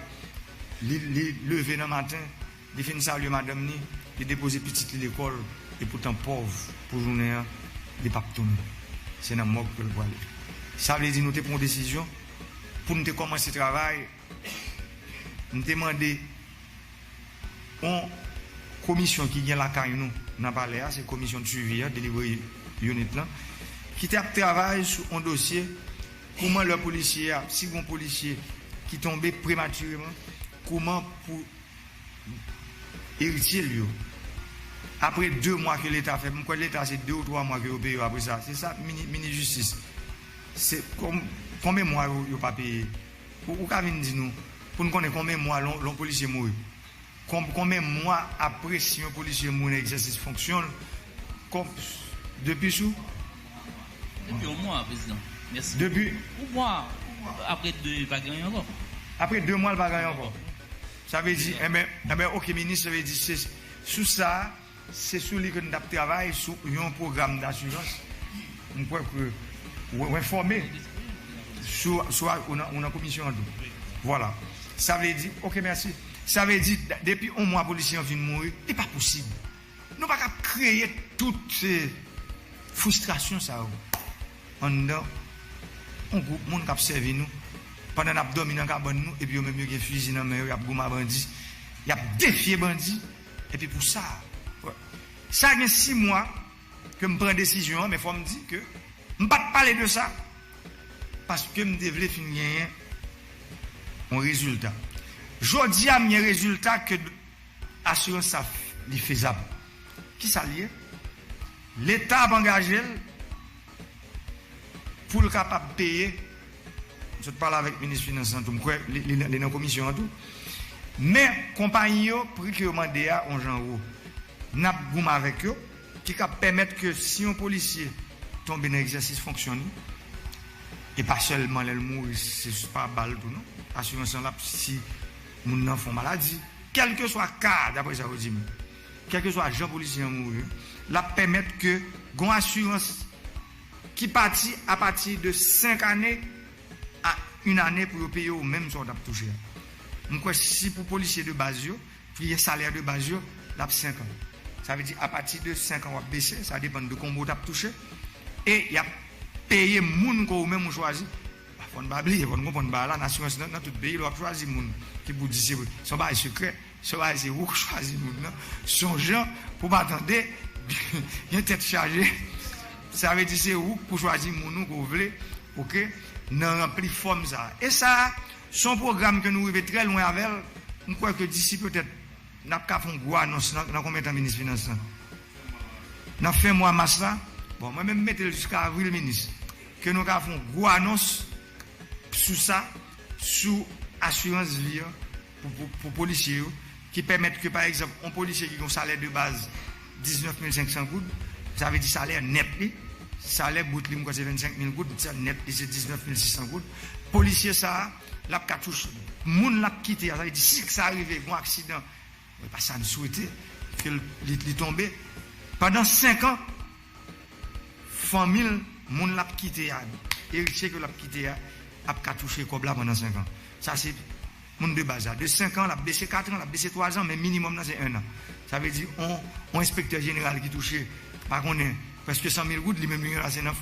li, li leve nan maten, li fin salye madanm li, li depoze pitit li lekòl, epoutan pòv pou jounen an, li p ap tounen. Se nan mòg ke l pwale. Sa vle di nou te pran yon desizyon pou n te kòmanse travay. M te mande yon komisyon ki gen lakay nou nan palè a, se komisyon de suivi a, delivery unit lan, ki te ap travay sou yon dosye, kouman lè polisye a, si gon polisye ki tonbe prematireman, kouman pou eritye l yo. Apre de mwa ke Leta fè, m kwè Leta se de ou twa mwa ke yo peye yo apre sa. Se sa, mini, mini jistis. Se kon-, konbyen mwa yo, yo pa peye? Ou, ou ka vin di nou, pou n konnen konbyen mwa lon, lon polisye mouri? Kon-, konbyen mwa apre si yon polisye mouri nan egzèsis fonksyon l, kon-, depi sou? Depi yon mwa, prezidan. Mèsi. Depi? Yon mwa, apre de, pa gen anyen ankò. Apre de mwa, l pa gen anyen ankò. Sa vle di, enben, enben, oke, minis, sa vle di, se sou sa, se sou li ke n t ap travay, sou yon pwogram dasirans. M kwè ke w, w enfòme sou, sou a, ou nan, ou nan komisyon an tou. Vwala. Sa vle di, oke, mèsi. Sa vle di, d-, depi yon mwa polisye an fin mouri, li pa posib. Nou pa ka ap kreye tout se fristrasyon sa yo anndan yon gwoup moun k ap sèvi nou pandan n ap dòmi nan kabann nou, epi yo menm yo gen fizi nan men yo, y ap goumen a bandi, y ap defye bandi, epi pou sa, sa gen sis mwa ke m pran desizyon an, men fò m di ke m pa t pale de sa, paske m te vle fin genyen yon rezilta. Jodi a, m gen rezilta ke asirans sa f-, li fezab. Kisa l ye? Leta ap angaje l pou l kapab peye. M sot pale avèk minis finans lan tou, m kwè li, li, li nan komisyon an tou. Men, konpayi yo, pri ke yo mande a, yon jan wo. N ap goumen avèk yo, ki ka pèmèt ke si yon polisye tonbe nan egzèsis fonksyon li, e pa sèlman lè l mouri, se pa bal tou, non. Asirans lan l ap, si moun nan fè yon maladi, kèlkeswa ka, daprè sa yo di m, kèlkeswa jan polisye an mouri, l ap pèmèt ke gon asirans ki pati apati de senk ane a yon ane pou yo peye w menm sa w t ap touche a. M kwè si pou polisye de baz yo, priyè salè de baz yo, l ap senk an. Sa vle di apati de senk an w ap bese, sa depann de konbyen w t ap touche. E y ap peye moun ke w menm ou chwazi. Fò n pa bliye, fò n konprann bagay la, nan asirans nan, nan tout peyi, lè w ap chwazi moun ki pou di se, se yon bagay sekrè, se yon bagay se ou k chwazi moun nan. Se yon jan pou pa tande Gen tèt chaje. Sa vle di se ou k pou chwazi moun ou ke w vle, oke, nan ranpli fòm sa. E sa, se yon pwogram ke nou rive trè lwen avè l. M kwè ke disi petèt, n ap ka fè yon gwo anons nan, nan konbyen tan minis finans lan? Nan fen mwa mas la? Bon, mwen menm m mete l jiska avril minis. Ke nou ka fè yon gwo anons sou sa, sou asirans vi an pou, pou, pou polisye yo, ki pèmèt ke, pa egzanp, yon polisye ki gen yon salè de baz diznèf mil senk san goud, sa vle di salè nèt li, salè bout li, m kwè se vennsenk mil goud, sa nèt li se diznèf mil sis san goud. Polisye sa a, l ap ka touche, moun l ap kite a, sa vle di si sa rive, gen yon aksidan, e pa sa n swete, ke l, li, li tonbe, pandan senk an, fanmi l, moun l ap kite a, eritye ke l ap kite a, ap ka touche kòb la pandan senk an. Sa se moun de baz la. De senk an, l ap bese kat an, l ap bese twa zan, men minimòm nan se en an. Sa vle di, on, on enspektè jeneral ki touche, pa konnen, prèske san mil goud, li menm li ranplase nan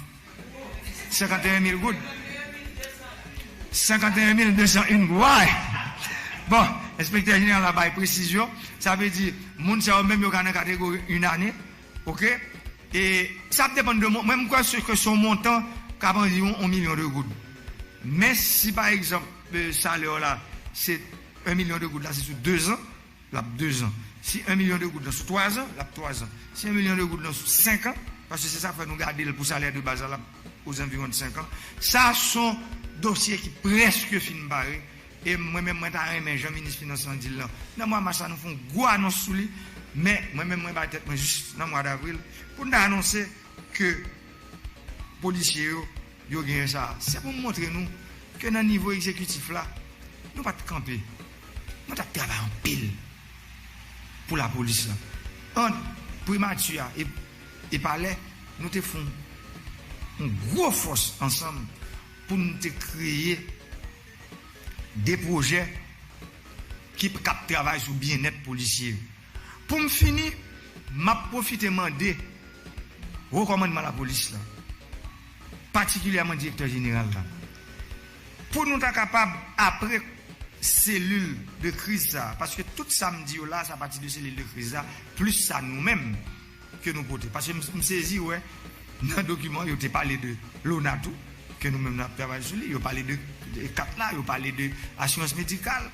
senkanteyen mil goud. Senkanteyen mil de san en goud. Why? Bon, enspektè jeneral la bay presizyon. Sa vle di, moun sa yo menm yo ka nan kategori une année. Oke? E sa ap depann de mon-, mwen, m kwè se ke se yon montan k ap anviwon yon milyon de goud. Men si, pa egzanp, e, salè w la, se en milyon de goud la, se sou de zan, l ap de zan. Si en milyon de goud la sou twa zan, l ap twa zan. Si en milyon de goud la sou senk an, paske se sa k fè nou gade l pou salè de baz la, l ap ozanviwon de senk an. Sa se yon dosye ki prèske fin pare. E mwen menm, mwen ta renmen, jan minis finans lan di l lan, nan mwa mas la, nou fè yon gwo anons sou li. Men, mwen menm, mwen bay tèt mwen jis nan mwa davril pou n ta anonse ke polisye yo, yo genyen sa. Se pou m montre nou ke nan nivo egzekitif la, nou pa t kanpe. Nou t ap travay anpil pou lapolis la. Ant primati a e, e palè, nou te fè yon, yon gwo fòs ansanm pou n te kreye de pwojè ki p-, k ap travay sou byennèt polisye yo. Pou m fini, m ap pwofite mande wo kòmandman lapolis la, patikilyèman direktè jeneral la, pou nou ta kapab, apre selil de kriz sa, paske tout sa m di yo la, sa pati de selil de kriz la, plis sa nou menm ke nou pote. Paske m, m sezi wè, nan dokiman, yo te pale de lona tou, ke nou menm n ap travay sou li. Yo pale de, de kat la, yo pale de asirans medikal,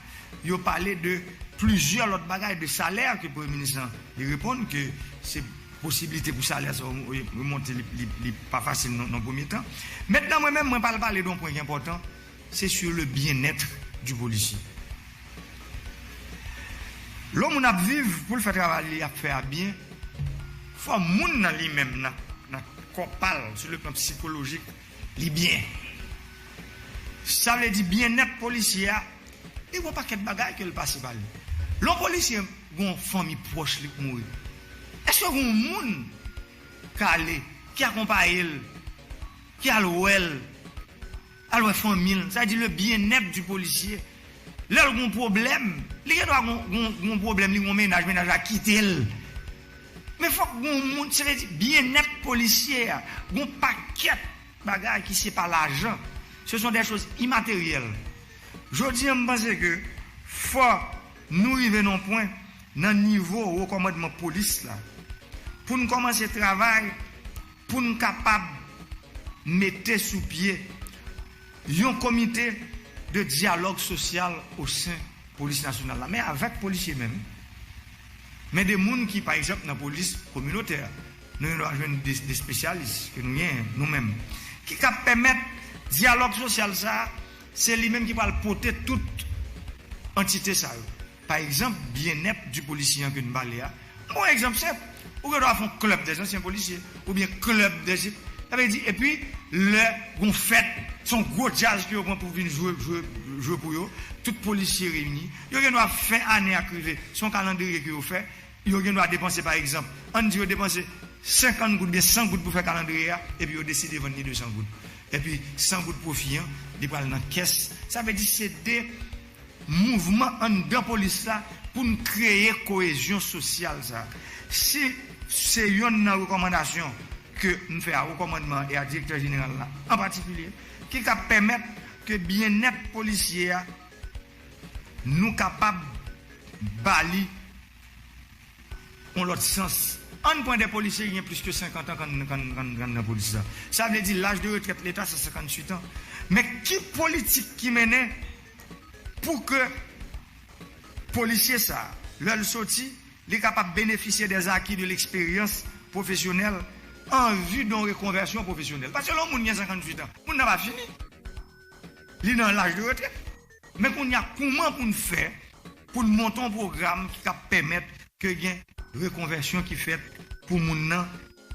yo pale de plizyè lòt bagay, de salè ke premye minis lan, li reponn ke se posiblite pou salè sa yo remonte, li, li, li pa fasil nan, nan premye tan. Mentnan, mwen menm, mwen pral pale de yon pwen ki enpòtan, se sur le bien-être du policier. Lè yon moun ap viv, pou l fè travay li ap fè a byen, fò moun nan li menm, nan, nan kò pa l, sou le plan sikolojik, li byen. Sa vle di byennèt polisye a, li gen yon pakèt bagay ke l pase pa li. Lè yon polisye gen yon fanmi pwòch li k mouri, èske gen yon moun k ale, ki akonpaye l, ki al wè l, al wè fanmi l? Sa vle di le bien-être du policier. Lè l gen yon pwoblèm, li gen dwa gen yon, gen yon, gen yon pwoblèm, li gen yon mennaj, mennaj la kite l. Men fòk gen yon moun, se vle di byennèt polisye a, gen yon pakèt bagay ki se pa lajan. Ce sont des choses immatérielles. Jodi a, m panse ke fò nou rive nan yon pwen nan nivo wo kòmandman polis la, pou n kòmanse travay, pou n kapab mete sou pye yon komite de dyalòg sosyal o sen polis nasyonal la, men avèk polisye menm, men de moun ki, pa egzanp, nan polis kominotè, nou gen dwa jwenn de, de espesyalis ke nou genyen, nou menm, ki ka pèmèt dyalòg sosyal sa a, se li menm ki pral pote tout antite sa yo. Pa egzanp, byennèt di polisye an ke n pale a. M pran yon egzanp senp. Ou gen dwa fè yon club des anciens policiers, oubyen club des, sa vle di, epi lè gon fèt, se yon gwo djaz ke yo pran pou vin jwe, jwe, jwe pou yo, tout polisye reyini, yo gen dwa fen ane a k rive, se yon kalandriye ke yo fè, yo gen dwa depanse, pa egzanp, ann di yo depanse senkant goud oubyen san goud pou fè kalandriye a, epi yo deside vann li de san goud. Epi san goud pwofi an, li pral nan kès. Sa vle di se de mouvman anndan polis la pou n kreye koyezyon sosyal sa. Si se yonn nan rekòmandasyon ke m fè a wo kòmandman e a direktè jeneral la an patikilye, ki ka pèmèt ke byennèt polisye a, nou kapab ba li yon lòt sans Ann pran de polisye ki gen plis ke senkant an k ann, k ann, k ann, k ann nan polis la. Sa vle di laj de retrèt Leta se senkanntuit an. Men ki politik ki mennen pou ke polisye sa, lè l soti, li kapab benefisye des acquis de l'expérience professionnelle en vue d'un reconversion professionnelle? Paske lè yon moun gen senkanntuit an, moun nan pa fini. Li nan laj de retrèt. Men kounye a, kouman pou n fè pou n monte yon pwogram ki ka pèmèt ke gen rekonvèsyon ki fèt pou moun nan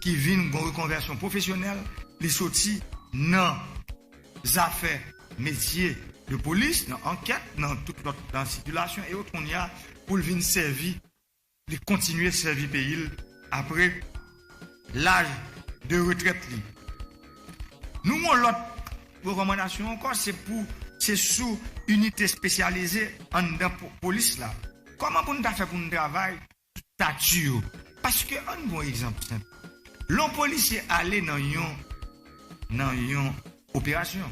ki vin gen yon rekonvèsyon pwofesyonèl, li soti nan zafè metye de polis, nan ankèt, nan tout lòt, nan sikilasyon e yo kounye a pou l vin sèvi, li kontinye sèvi peyi l apre laj de retrèt li. Nou gen yon lòt rekòmandasyon ankò, se pou se sou inite espesyalize anndan po- polis la. Kòman pou n ta fè pou n travay sou estati yo? Paske ann pran yon egzanp senp. Lè yon polisye ale nan yon nan yon operasyon.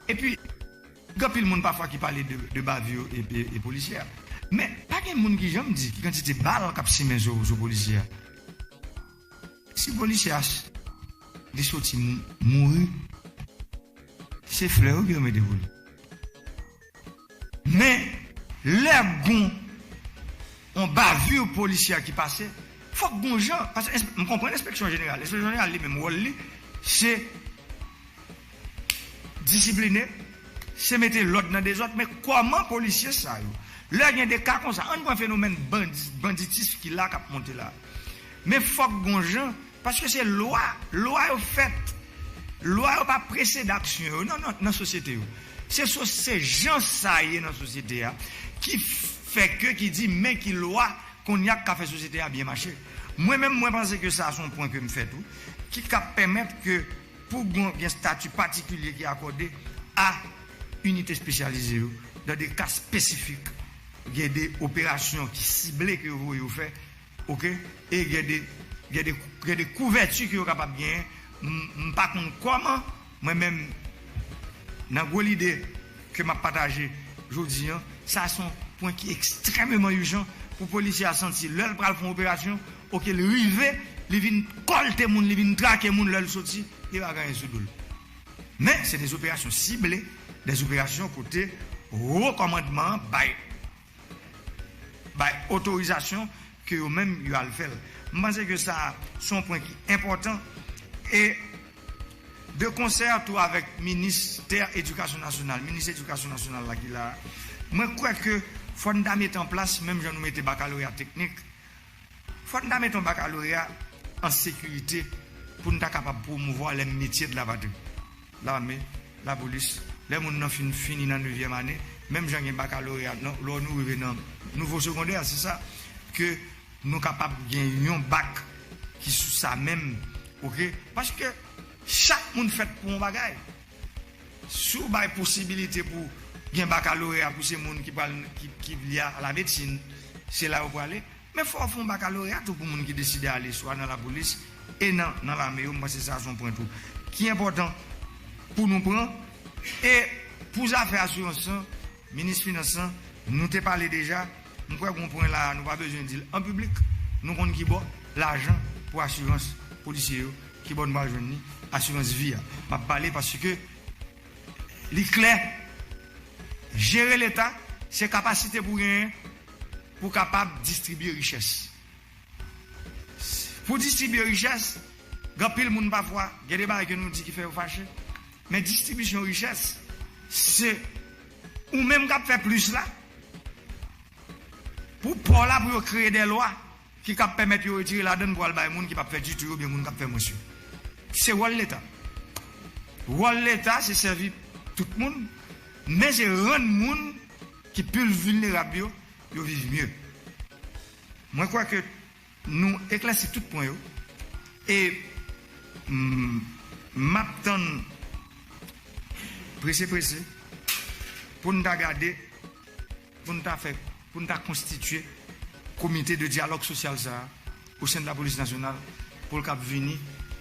Epi gen anpil moun pafwa ki pale de, de bavure e, e, e polisye a. Men pa gen moun ki janm di ki kantite bal k ap simen sou, sou polisye a. Si polisye a li soti mou- mouri, se flè wi yo mete pou li. Men lè gon yon bavure polisyè ki pase, fòk gon jan, paske m konprann enspeksyon jeneral. Enspeksyon jeneral li menm wòl li se disipline, se mete lòd nan dezòd, men kòman polisye sa yo, lè gen de ka konsa, ann pran fenomèn bandi, banditis ki la k ap monte la. Men fòk gon jan, paske se lwa, lwa yo fèt. Lwa yo pa presede aksyon yo nan, nan, nan sosyete yo. Se so- se jan sa ye nan sosyete a ki fè ke ki di men ki lwa kounye a k ka fè sosyete a byen mache. Mwen menm mwen panse ke sa se yon pwen ke m fè tou ki ka pèmèt ke pou gen, gen stati patikilye ki akòde a inite espesyalize yo dan de ka espesifik, gen de operasyon ki sible ke yo voye yo fè, oke, e gen de, gen de, gen de kouvèti ke yo kapab genyen. M pa konn kòman, mwen menm, nan gwo lide ke m ap pataje jodi an, sa se yon pwen ki ekstrèmeman ijan pou polisye a santi lè l pral fè yon operasyon, oke, l rive, li vin kòlte moun, li vin trake moun lè l soti, li pa gen anyen sou do l. Men se de operasyon sible, de operasyon kote wo kòmandman an bay bay otorizasyon ke yo menm yo al fè l. M panse ke sa se yon pwen ki enpòtan e de konsè tou avèk ministè edikasyon nasyonal, minis edikasyon nasyonal la ki la a, mwen kwè ke fò n ta mete an plas, menm jan nou mete bakaloreya teknik, fò n ta mete yon bakaloreya an sekirite pou n ta kapab pwomouvwa lè metye de la patri. Lame, lapolis, lè moun nan fin fini nan nevyèm ane, menm jan gen bakaloreya, lè nou rive nan nouvo segondè, se sa, ke nou kapab gen yon bak ki sou sa menm, oke? Paske chak moun fèt pou yon bagay. Si w bay posibilite pou gen bakaloreya pou se moun ki pral, ki, ki vle a la medsin, se la yo prale. Men fò w fè yon bakaloreya tou pou moun ki deside ale swa nan lapolis e nan, nan lame yo. M panse sa se yon pwen tou ki enpòtan pou nou pran. E pou zafè asirans lan, minis finans lan, nou te pale deja. M kwè gon pwen la a, nou pa bezwen di l an piblik. Nou konn ki bò lajan pou asirans polisye yo, ki bò nou pral jwenn li, asirans vi a. M ap pale paske li klè, jere Leta, se kapasite pou genyen pou kapab distribye richès. Pou distribye richès, gen anpil moun pafwa, gen de bagay ke nou di ki fè yo fache. Men distribisyon richès, se ou menm k ap fè plis la, pou pa w la, pou yo kreye de lwa ki kab pèmèt yo retire ladan l pou al bay moun ki p ap fè ditou yo oubyen moun k ap fè mwens yo. Se wòl Leta. Wòl Leta, se sèvi tout moun, men se rann moun ki plis vilnerab yo, yo viv mye. Mwen kwè ke nou eklèsi tout pwen yo. E m, m ap tann prese prese pou n ta gade, pou n ta fè, pou n ta konstitye komite de dyalòg sosyal sa a o sen de lapolis nasyonal pou l kab vini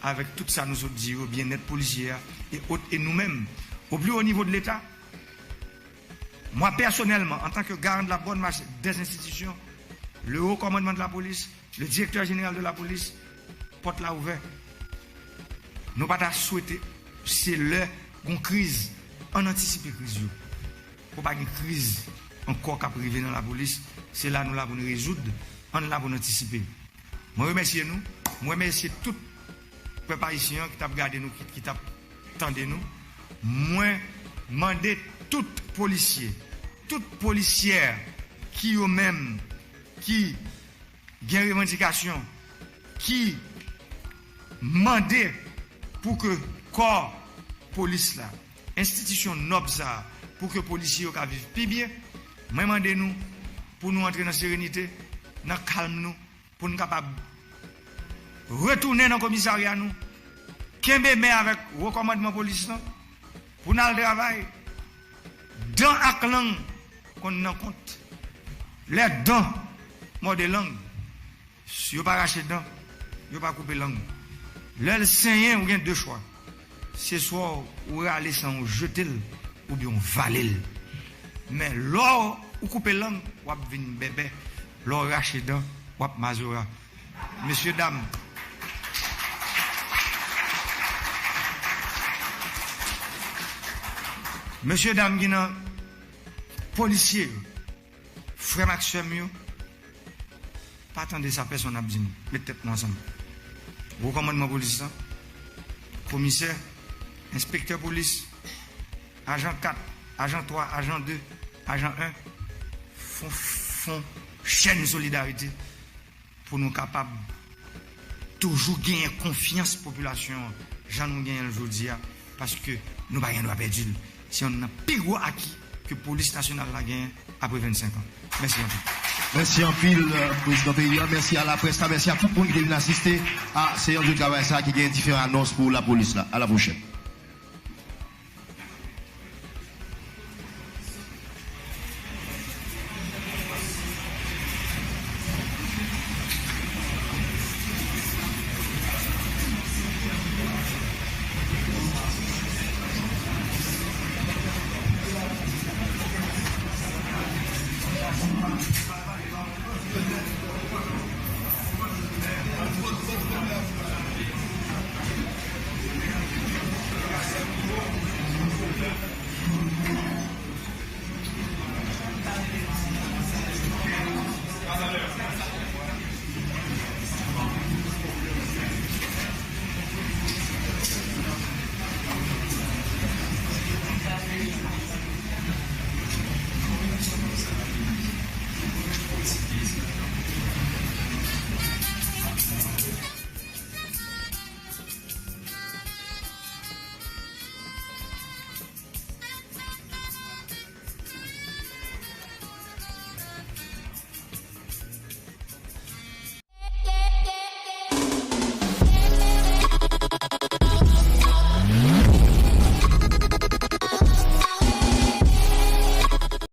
avèk tout sa nou sot di yo, byennèt polisye a e ot, e nou menm, o pli wo nivo de Leta, mwen pèsonèlman, antanke garan de la bòn mach dè enstitisyon, le haut commandement de la police, le directeur général de la police, pòt la ouvè. Nou pa ta swete, se lè gon kriz, ann antisipe kriz yo. Pou pa gen kriz ankò k ap rive nan lapolis, se la nou la pou n rezoud, ann la pou n antisipe. Mwen remèsye nou, mwen remèsye tout pèp ayisyen an ki t ap gade nou, ki, ki t ap tande nou. Mwen mande tout polisye, tout polisyè ki yo menm ki gen revandikasyon, ki mande pou ke kò polis la, enstitisyon nòb sa a, pou ke polisye yo ka viv pi byen, mwen mande nou pou nou antre nan serenite, nan kalm nou, pou n kapab retounen nan komisarya nou, kenbe men avèk wo kòmandman polis lan, pou n al travay. Dan ak lang konn nan kont. Les dents mordent langue. Si yo pa rache dan, yo pa koupe lang. Lè l senyen, ou gen de chwa. Se swa ou rale san ou jete l, oubyen ou vale l. Men lè w koupe lang, w ap vin bèbè. Lè w rache dan, w ap mazora. Mesye dam, mesye dam ki nan polisye yo, frè m ak sè m yo, pa tande sa pèsonn ap di nou. Met tèt nou ansanm. Wo kòmandman polis lan, komisè, enspektè polis, ajan kat, ajan twa, ajan de, ajan en, fon, fon chèn solidarite pou nou kapab toujou genyen konfyans popilasyon an, jan nou genyen l jodi a, paske nou pa gen dwa pèdi l. Se youn nan pi gwo aki ke polis nasyonal la genyen apre vennsenk an. Mèsi anpil. Mèsi anpil, euh, prezidan peyi a. Mèsi a laprès la. Mèsi a tout moun ki te vin asiste a seyans de travay sa a ki gen diferan anons pou lapolis la. A la pwochèn.